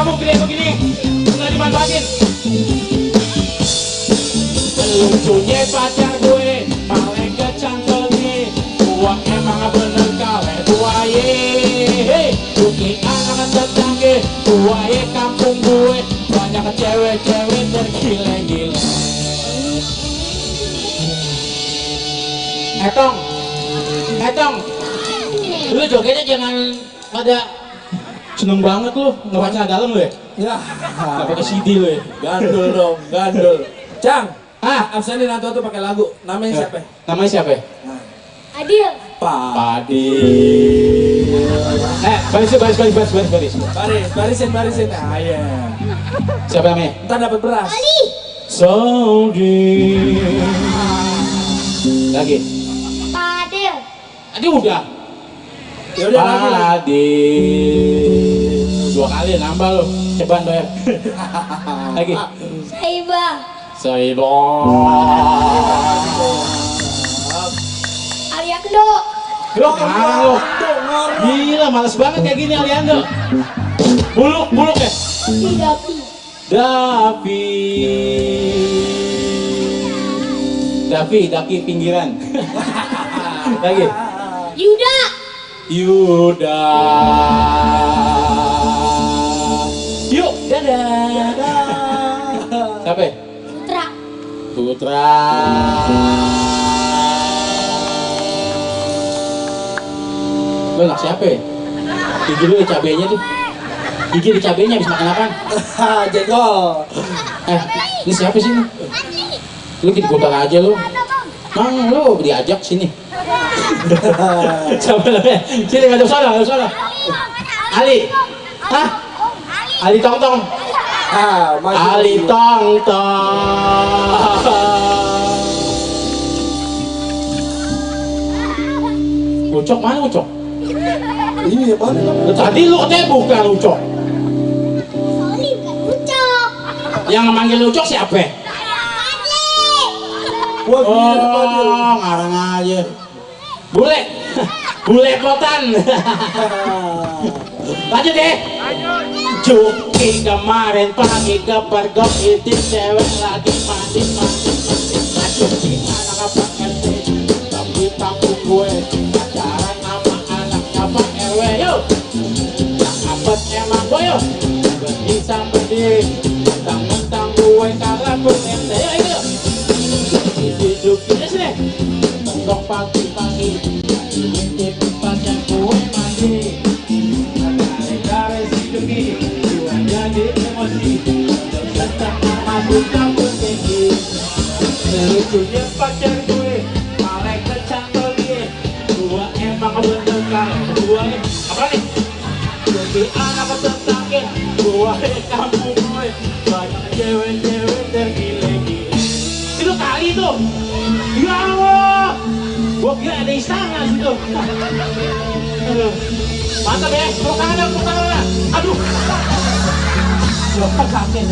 kamu gede begini nggak dimanfaatin. Lucunya pacar gue paling kecantol nih, gua emang bener kale gua ye. Duki anak tetangga gua ye, kampung gue banyak cewek-cewek tergila-gila. Etong, lu jogetnya jangan pada seneng banget lu, nggak baca dalam lu ya? Ya, Nggak pakai CD lu ya? gandul dong, gandul. Cang, absenin Anto tuh pakai lagu. Namanya siapa? Namanya siapa? Adil. Padi. Baris. Barisin. Ah, iya. Siapa namanya? Ntar dapat beras. Ali. Saudi. Lagi. Adil. Tadi udah. Ya udah lagi. Padi. 2 kali nambah lu. Ceban bayar. Lagi. Saibah. Aliando. Yuk, marah lu. Gila, males banget kayak gini Aliando. Buluk ya? Davi pinggiran. Lagi. Yuda. Yuk, dadah. Siapa? Putra. Lu anak siapa ya? Gigi lu cabenya tuh. Gigi di cabenya habis makan apaan? Jengkol. Ini siapa sih ini? Lu gitu putar aja lu. Mang lu diajak sini. Coba lu ya. Sini ngadep sana. Ali. Hah? Ali Tong. Ali Tong. Ucok mana Ucok? Ini apa? Tadi lu katanya bukan Ucok. Soli bukan Ucok. Yang manggil Ucok siapa? Fadli. Wah, gila, Ngarang aja. Bule potan. Lanjut deh. Cuki kemarin pagi kepergok itu cewek lagi mandi. Cuki anak apa ngerti, tapi kampung gue pacaran sama anaknya Pak RW. Yuk, yang abad emang gue yuk. Bisa berdiri, mentang-mentang gue kalah punya. Yuk. Cuki sini. Tengok pagi-pagi, ngintip tempatnya gue mandi. Dari si Cuki, gue jadi emosi. Tentang mabuk kabut tinggi. Lucunya pacar gue, paling kecantol dia. Gue emang bener kan, gue apa nih? Cuki anak tetangga, gue kampung gue banyak cewek-cewek tergila-gila. Itu kali tuh. Ya Allah, gua kira ada istana situ. Aduh, mantap ya, mau kanan. Aduh, sakit.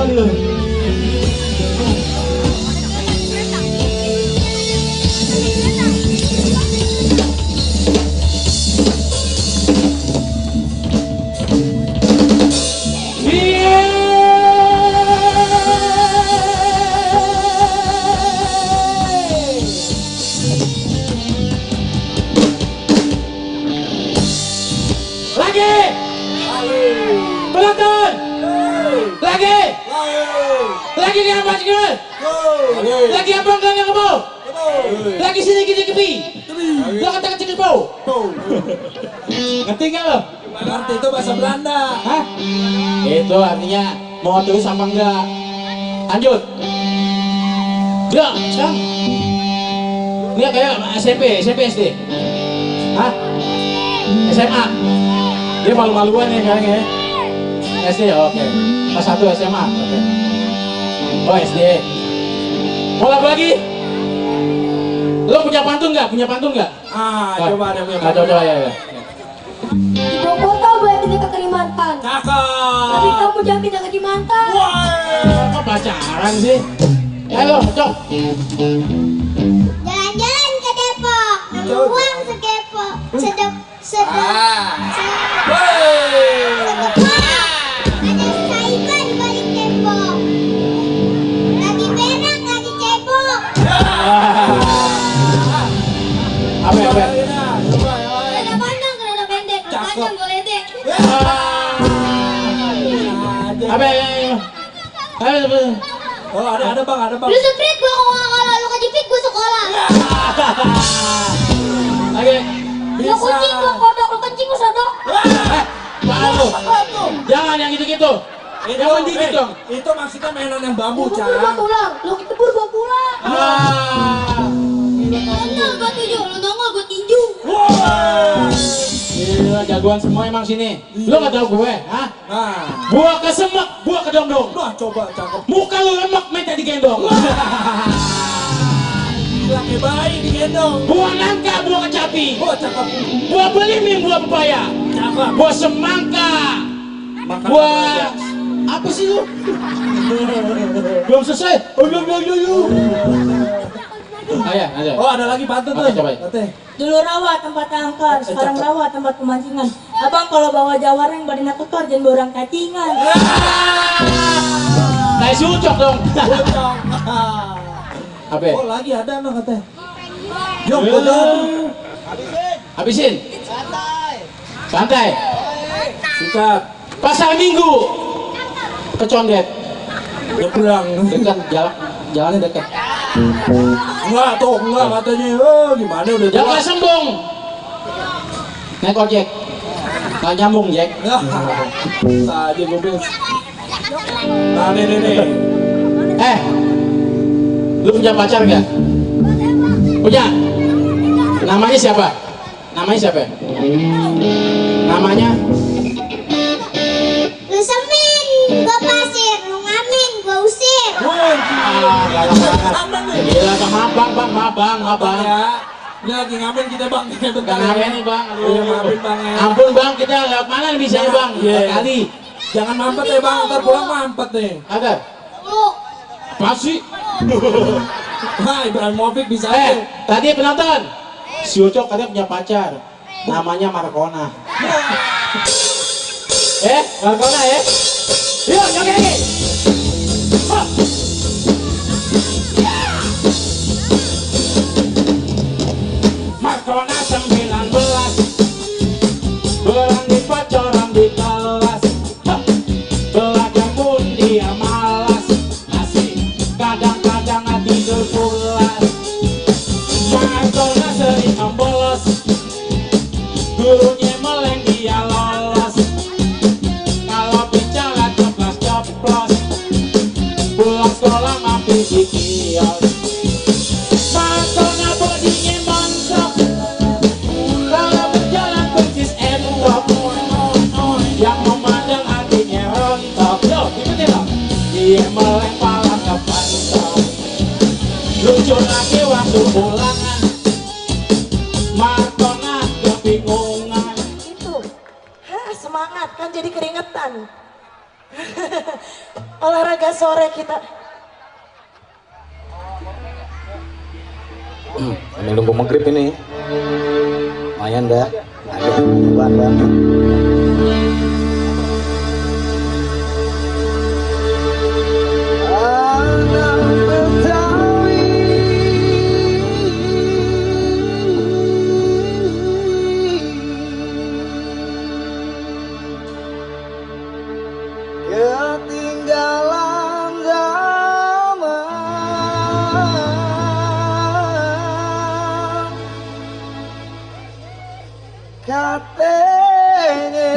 Aduh. Lagi di apa sih? Lagi apa enggak yang kebau? Lagi sini gini kepi. Lo kata kecil kebau. Ngerti nggak lo? Ngerti, itu bahasa Belanda. Hah? Itu artinya mau terus apa enggak? Lanjut. Udah, sekarang. Ini kayak SMP SD. Hah? SMA. Dia malu-maluan ya sekarang ya. SD ya, oke. Kelas 1 SMA, oke. Oh SD. Mau lagu lagi? Lo punya pantun nggak? Coba ada punya Coba ya. Di Bogoto boleh pindah ke Kalimantan. Tapi Cakep. kamu jangan pindah ke Kalimantan. Kok pacaran sih? Ayo, Cok. Jalan-jalan ke Depok. Uang kepo. Sedep, sedep. Wey. Ada saiban balik kepo. Lagi berak, lagi cebok. Apa? Kereta panjang, kereta pendek. Kereta panjang, geledek. Apa? Oh ada bang. Lu sprint gua sekolah, lu kejepit gua sekolah. Oke. Lu kucing gua kodok, lu kencing gua sodok. Apaan lu? Jangan yang gitu-gitu. Yang mendikit dong. Itu maksudnya mainan yang bambu, Lu kebur gua pulang, lu kebur gua pulang. Enggak, gua tinju, lu tau gak gua tinju. Gila, jagoan semua emang sini. Lu gak tau gue, hah? Nah, Gua ke semak, gua ke dongdong. wah coba cakep. Muka lu lemak, minta digendong. Gila kayak bayi digendong. Gua nangka, gua kecapi. Wah cakep. Gua belimbing, gua pepaya. Cakep. Gua semangka. Makan Gua... apa aja? Apa sih lu? Belum selesai. Ayo. Oh ada lagi pantun tuh. Oke, coba. Teh. Dulu rawa tempat angkar, sekarang rawa tempat pemancingan. Abang kalau bawa jawareng badannya kekar jangan borang cacingan. Kayak si Ucok dong. Bocong. Apa? Oh lagi ada no katanya. Yo, gua jadi. Habisin. Santai. Sikat. Pasar Minggu. Kecondet. Nyebrang. Dekat jalannya dekat. Enggak katanya. Oh gimana udah tua. Jangan sembung. Naik ojek. Nggak nyambung, Jack. Saja gue bis. Nah nih. Lu punya pacar nggak? Punya? Namanya siapa? Namanya? Lu semin, gua pasir, lu ngamen, gua usir. Gila sama abang. Ya. Ini lagi ngamen kita bang. Gak ngamen nih bang. Iya maafin bang ya. Ampun bang, kita lewat mana nih bisa bang? Iya. Kali. Jangan mampet ya bang, ntar pulang mampet nih. Ada? Lu, Apa sih? Nah Ibrahimovic bisa aja. Tadi penonton. Si Ucok katanya punya pacar. Namanya Markona. Markona ya? Yuk, joget lagi. Hop. Markona 19 berani pacaran di kelas. Hop. Belajar pun dia malas. Asik, kadang-kadang tidur pulas. Markona sering membolos. Gurunya meleng dia lolos. Kalau bicara ceplos. Pulang sekolah mampir di kios. Markona bodinya montok. Kalau berjalan persis entok. Yang memandang hatinya rontok. Yo, ikutin dong. Dia meleng pala ke pantok. Lucu lagi waktu pulangan. Markona kebingungan. Itu, semangat kan jadi keringetan. Olahraga sore kita. Sambil nunggu maghrib ini. Lumayan dah. Ada perubahan banget. Ketinggalan zaman katanya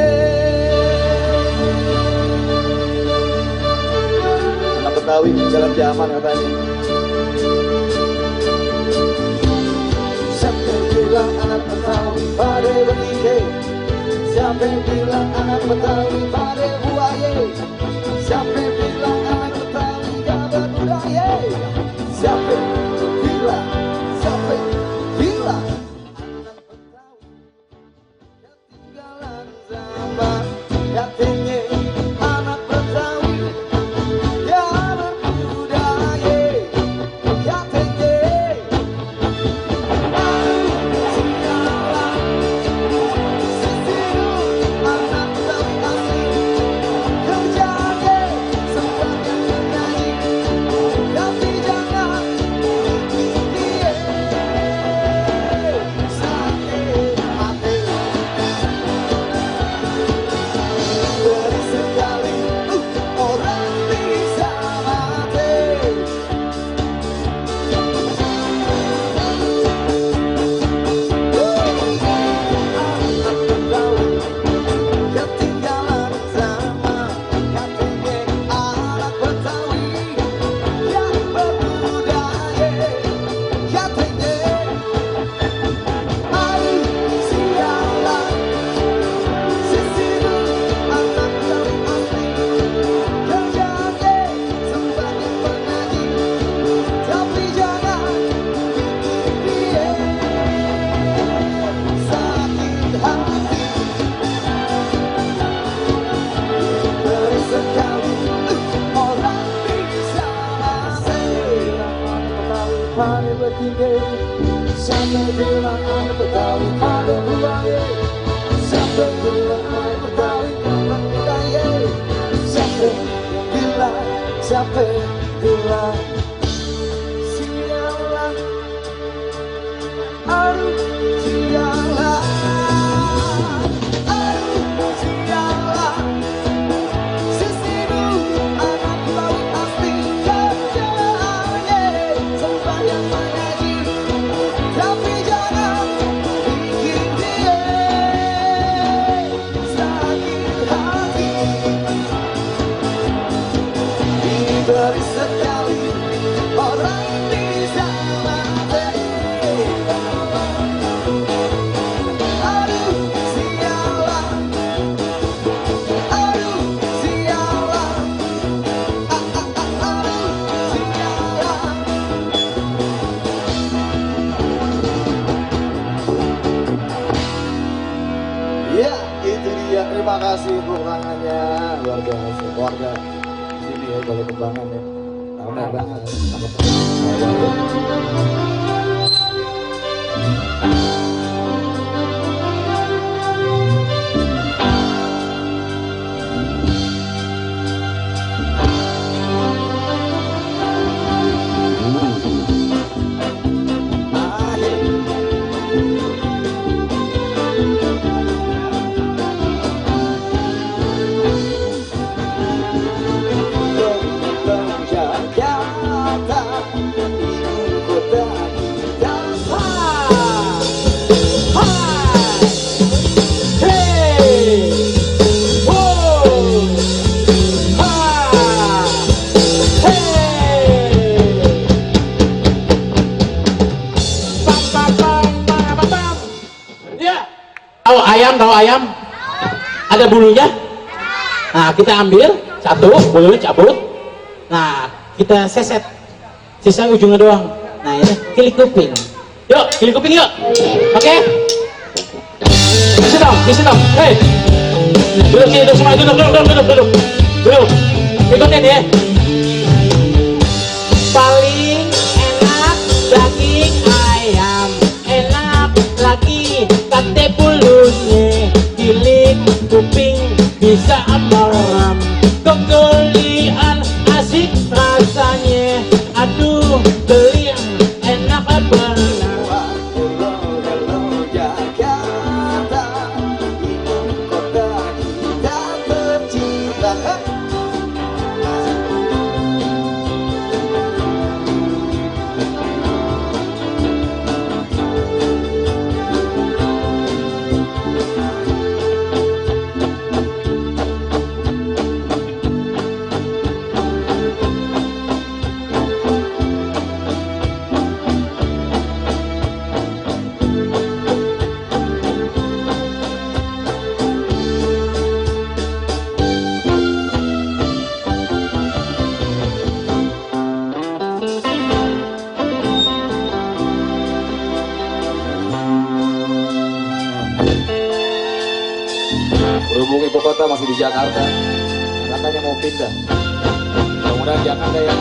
anak Betawi jalan zaman katanya. Siapa yang bilang anak Betawi pada begini? Siapa yang bilang anak Betawi pada buaya? Siapa yang bilang anak Betawi gak berbudaya? Siapa yang bilang? Siapa yang bilang anak Betawi ketinggalan zaman? Katanya anak Betawi gak berbudaya. Katanya ketinggalan sampai gelap. Sialah, aduh sialah, aduh sialah. Sisimu anak laut pasti kerjanya sembahyang mengaji, tapi jangan bikin dia sakit hati. Diberi sekali orang bisa mati. Aduh sialah, aduh sialah, aduh sialah. Ya, itu dia. Terima kasih untuk tangannya. Luar biasa. Keluarga sini ya kalau kembangan ya. Ramai banget. Jakarta, ibu kota kita. Hey! Wow! Ha! Hey! Pam pam pam pam pam pam. Ya. Tahu ayam, tahu ayam? Ada bulunya? Nah, kita ambil satu, bulunya cabut. Nah, kita seset. Sisa ujungnya doang. Nah, ini kilik kuping. Yuk, kilik kuping yuk. Oke? Isi dong. Hei. Duduk sini, duduk semua, duduk. Ikutin ya. Paling enak daging ayam, enak lagi kate bulunya, kilik kuping bisa merem, kegelian asik rasanya, aduh geliang enak benar. Hello Jakarta, ibu kota kita tercinta. Berhubung ibu kota masih di Jakarta, katanya mau pindah. Mudah-mudahan Jakarta ya